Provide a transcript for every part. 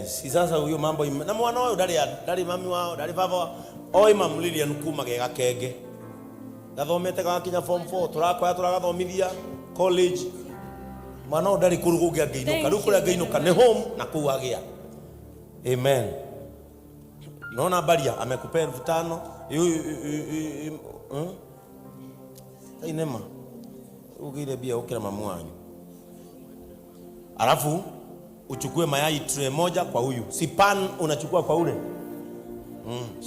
Si sasa huyo mambo na mwana ũyũ ndarĩ mami wao, ndarĩ baba wao. Oi mam Lilian kuma ge gakenge. Gathomete gagakinya form 4, tũrakoya tũragathomithia college. Mwana ũyũ ndarĩ kũrũ kũngĩ angĩinũka. Thank Rĩu kũrĩa you very angĩinũka nĩ much. home na kũu agĩa. Amen. Naona Baria amekupea 5,000. Tainema. Ugire bia ukira mamu wanyu. Alafu uchukue mayai tray moja kwa huyu. Si pan unachukua kwa ule.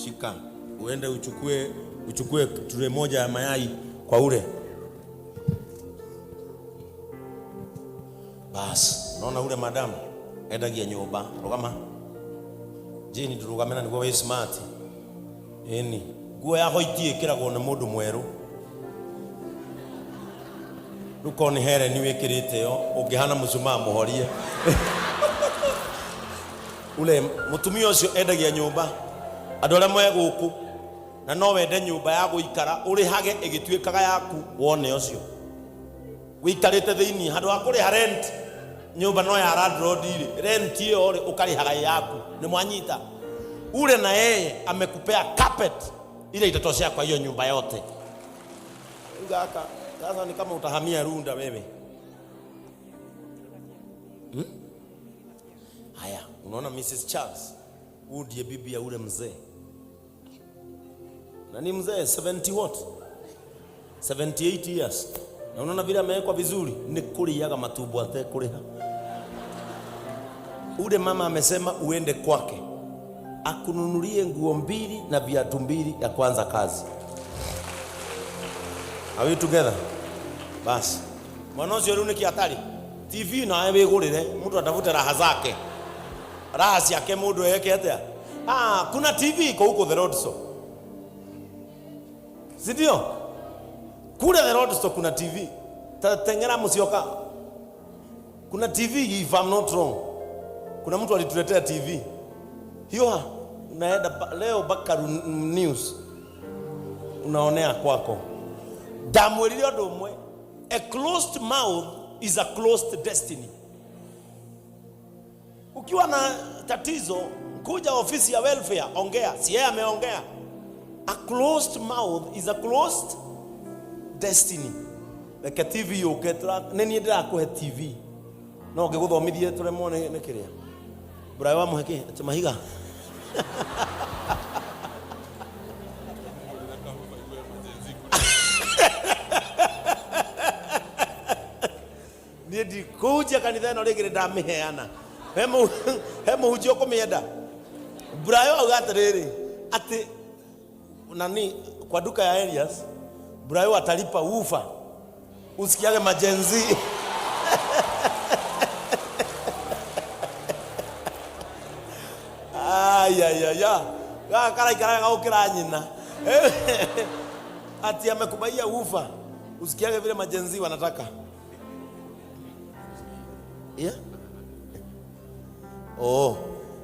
Shika. Uende uchukue tray moja ya mayai kwa ule. Bas, unaona ule madamu endagia nyumba. Rugama. Jeni ndurugame na niguo wĩ smart. Ĩni. Nguo ya white ĩkĩragwo nĩ mũndũ mwerũ. Rĩu korwo nĩ Helen wĩkĩrĩte ĩyo, ũngĩhana mũcumaa mũhorie. Ule mũtumia ũcio endagia nyũmba. Andũ arĩa me gũkũ na no wende nyũmba ya gũikara ũrĩhage ĩgĩtuĩkaga yaku wone ũcio. Wĩikarĩte thĩinĩ handũ ha kũrĩha rent, nyũmba no ya landlord rĩ, rent ĩyo rĩ ũkarĩhaga ĩ yaku. Nĩ mwanyita? Ule na yeye amekupea carpet ile itatoshea kwa hiyo nyumba yote. Gaka, sasa ni kama utahamia Runda wewe. Haya, unaona Mrs. Charles, huyu ndiye bibi ya ule mzee. Na ni mzee 70 what? 78 years. Na unaona vile amewekwa vizuri, ni kuliaga matumbo atekuriha. Ule mama amesema uende kwake akununulie nguo 2 na viatu 2 ya kwanza kazi. Are we together? Bas. Mwana ũcio rĩu nĩkĩ atarĩ? TV nawe wĩgũrĩre, mũndũ atafute raha zake. Raha ciake mũndũ eke atĩa? Kuna TV iko huko The Road Store. Si ndio? Kule The Road Store kuna TV. Tengera msioka. Kuna TV if I'm not wrong. Kuna mtu alituletea TV. Hiyo unaenda leo Bakaru News. Unaonea kwako. Ndamwĩrire ũndũ ũmwe, a closed mouth is a closed destiny. Ukiwa na tatizo, kuja ofisi ya welfare, ongea. Si yeye ameongea. A closed mouth is a closed destiny. Reke TV yũke, nĩ niĩ ndĩrakũhe TV. No ngĩgũthomithie tũremwo nĩ kĩrĩa. Burayi wamũhe kĩ? Atĩ mahiga. Niĩ ndikũhunjia kanitha ĩno rĩngĩ nĩndamĩheana. He mũhunjia ũkũmĩenda. Burayi auga atĩrĩrĩ, atĩ nani kwa duka ya Elias, Burayi atalipa ufa. Usikiage majenzi. Ay, ay, ay, ay. Gaka karaikara gagũkĩra nyina. Ati amekubaia ufa. Usikiage vile majenzi wanataka. Yeah? Oh,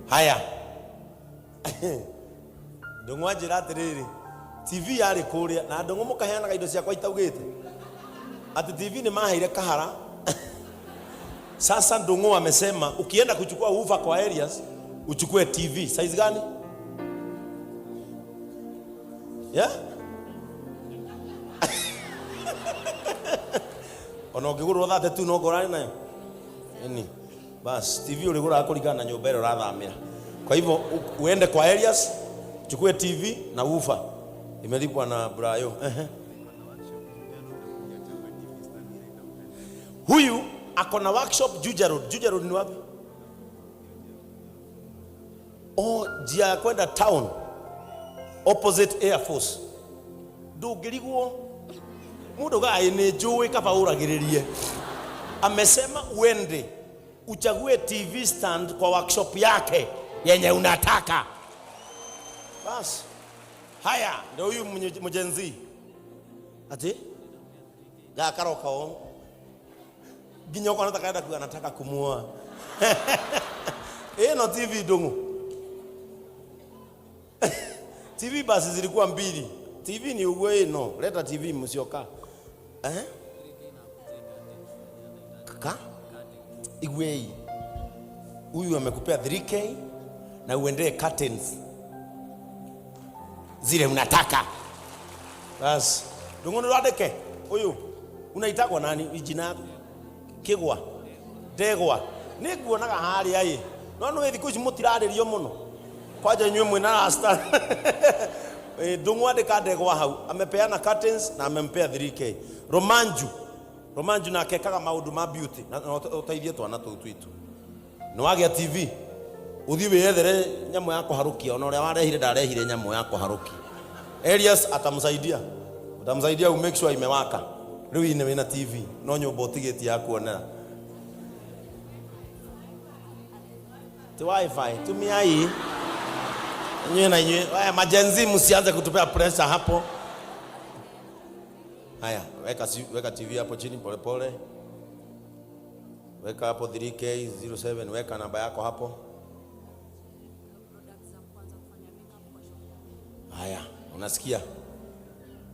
haya. Ndũng'ũ anjĩra atĩrĩrĩ, TV yarĩ kũrĩa na ndũng'ũ mũkaheanaga indo ciakwa itaugĩte. Ati TV nĩ maheire kahara. Sasa Ndũng'ũ amesema ukienda kuchukua ufa kwa Elias uchukue TV. Size gani? Yeah? Ona ũngĩgũrwo thate tu no ngorane nayo. Nini? Bas, TV ũrĩgũraga kũringana na nyũmba ĩrĩa ũrathamĩra. Kwa hivyo uende kwa Elias, chukue TV na ufa. Imelipwa na Brayo. Huyu ako na workshop Juja Road. Juja Road ni wapi? Oh, njia ya kwenda town opposite Air Force. Ndũngĩrigwo mũndũ gaĩ nĩ njũĩ kaba ũragĩrĩrie. Amesema uende uchague TV stand kwa workshop yake yenye unataka. Bas. Haya, ndio huyu mjenzi. Ati? Gakaroka o. Nginya uko anataka enda kuwa anataka kumuoa. No TV ndungu. TV basi zilikuwa 2. TV ni uwe ino. Leta TV msioka. Ka? Igwei. Huyu amekupea 3K na uendee curtains zile unataka. Bas, ndung'u rwandĩke ũyũ unaitagwo nani jina yako? Kĩgwa ndegwa nĩ nguonaga harĩa ĩ, no nĩ thikũ ici mũtirarĩrio mũno kwanja inyuĩ mwĩna rasta. Ndung'u andĩka ndegwa hau, amepeana curtains na amempea 3K. Romanju, Romanju nake ekaga maũndũ ma beauty na ũteithie twana tũu twitũ. Nĩ wagĩa TV, ũthiĩ wĩyethere nyamũ ya kũharũkia. Ona ũrĩa warehire ndarehire nyamũ ya kũharũkia. Elias atamsaidia, utamsaidia make sure imewaka. Rĩu ine wĩna TV no nyũmba ũtigĩtie ya kuonera ti WiFi, tumia hii inyuĩ na inyuĩ. Haya, majenzi msianze kutupea pressure hapo. Haya, weka, weka TV hapo chini pole pole. Weka hapo 3K 07, weka namba yako hapo. Haya, unasikia?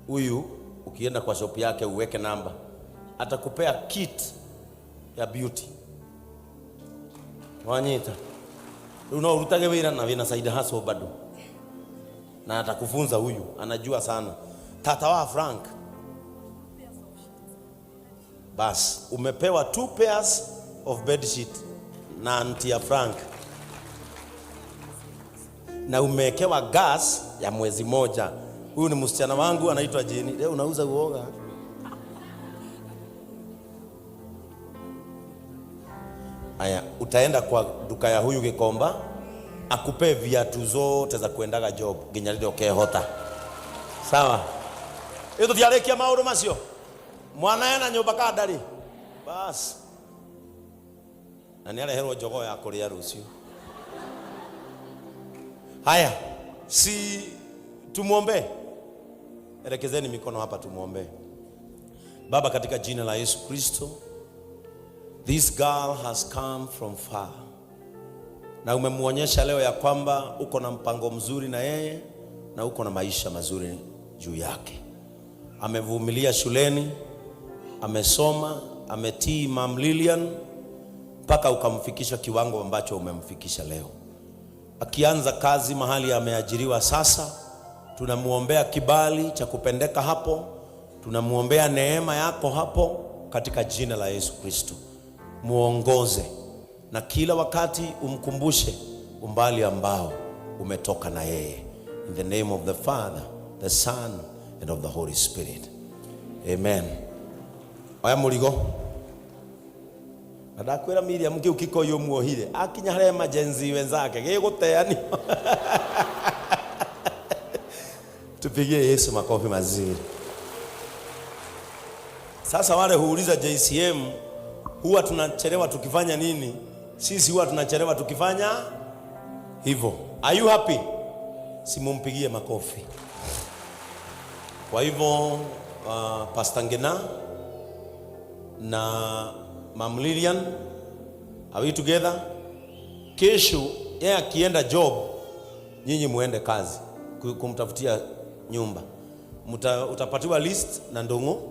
Huyu ukienda kwa shop yake uweke namba, atakupea kit ya beauty. Wanyita rĩu no ũrutage wĩra na wĩna side hustle bado, na atakufunza. Huyu anajua sana. Tata wa Frank, bas umepewa two pairs of bed sheet na auntie ya Frank na umewekewa gas ya mwezi moja. Huyu ni msichana wangu anaitwa Jeni. Leo unauza uoga. Aya, utaenda kwa duka ya huyu Gikomba akupe viatu zote za kuendaga job nginya rĩrĩa ũkehota. Sawa? Ĩ tũtiarĩkia maũndũ macio. Mwana ena nyũmba ka ndarĩ. Bas. Na nĩ areherwo jogoo ya kũrĩa rũciũ. Haya, si tumwombee? Elekezeni mikono hapa tumwombee. Baba, katika jina la Yesu Kristo, this girl has come from far, na umemwonyesha leo ya kwamba uko na mpango mzuri na yeye na uko na maisha mazuri juu yake. Amevumilia shuleni, amesoma, ametii Mam Lilian mpaka ukamfikisha kiwango ambacho umemfikisha leo. Akianza kazi mahali ameajiriwa sasa, tunamwombea kibali cha kupendeka hapo, tunamwombea neema yako hapo katika jina la Yesu Kristo. Muongoze na kila wakati umkumbushe umbali ambao umetoka na yeye. In the name of the Father, the Son and of the Holy Spirit. Amen. Oya mũrigo na ndakwĩra Miriam kĩu kikoyũ muohire akinya harĩa emergency wenzake gĩgũteanio. Tupigie Yesu makofi mazuri. Sasa wale huuliza JCM huwa tunachelewa tukifanya nini? Sisi huwa tunachelewa tukifanya hivyo. Are you happy? Simumpigie makofi. Kwa hivyo Pastor Ngena na Mam Lilian, are we together? Kesho yeye akienda job, nyinyi muende kazi kumtafutia nyumba. Utapatiwa list na Ndung'u,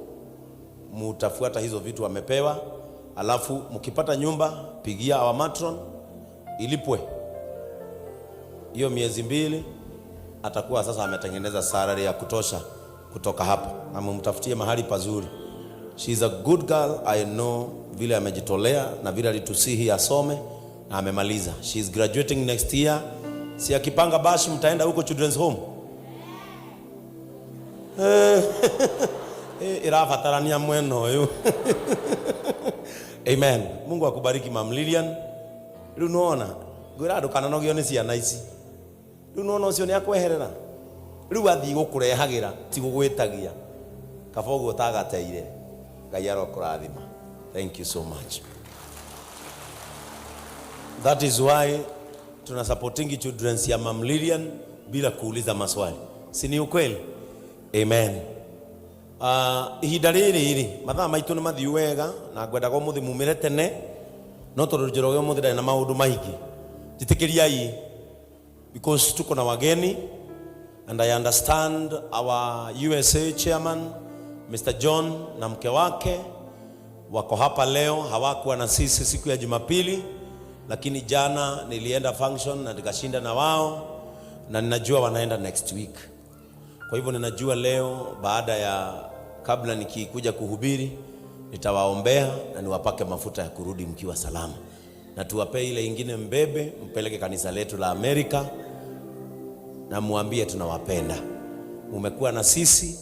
mutafuata hizo vitu amepewa, alafu mkipata nyumba pigia our matron ilipwe hiyo miezi 2, atakuwa sasa ametengeneza salary ya kutosha kutoka hapo, na mumtafutie mahali pazuri. She is a good girl, I know vile amejitolea na vile alitusihi asome na amemaliza. She is graduating next year. Si akipanga bash mtaenda huko Children's Home. Irabatarania mwena uyu. Amen. Mungu akubariki, Mam Lilian. Riu nona ngwira ndukananogio nĩ ciana ici. Riu nona ũcio nĩ akweherera, riu athiĩ gũkũrehagĩra ti gũgwĩtagia. Kaba ũguo ũtagateire. Ngai arokũrathima. Thank you so much. That is why tuna supportingi children's ya Mam Lilian bila kuuliza maswali, si ni ukweli? Amen. Ihinda rĩrĩ rĩ mathaa maitũ nĩ mathiu wega na ngwendaga ũmũthĩ mumĩre tene, no tondũ Njoroge ũmũthĩ ndarĩ na maũndũ maingĩ, njĩtĩkĩriai because tuko na wageni and I understand our USA chairman Mr. John na mke wake wako hapa leo, hawakuwa na sisi siku ya Jumapili. Lakini jana nilienda function na nikashinda na wao, na ninajua wanaenda next week. Kwa hivyo ninajua leo baada ya kabla nikikuja kuhubiri nitawaombea na niwapake mafuta ya kurudi mkiwa salama, na tuwapee ile ingine mbebe, mpeleke kanisa letu la Amerika na muambie tunawapenda. Mumekuwa na sisi.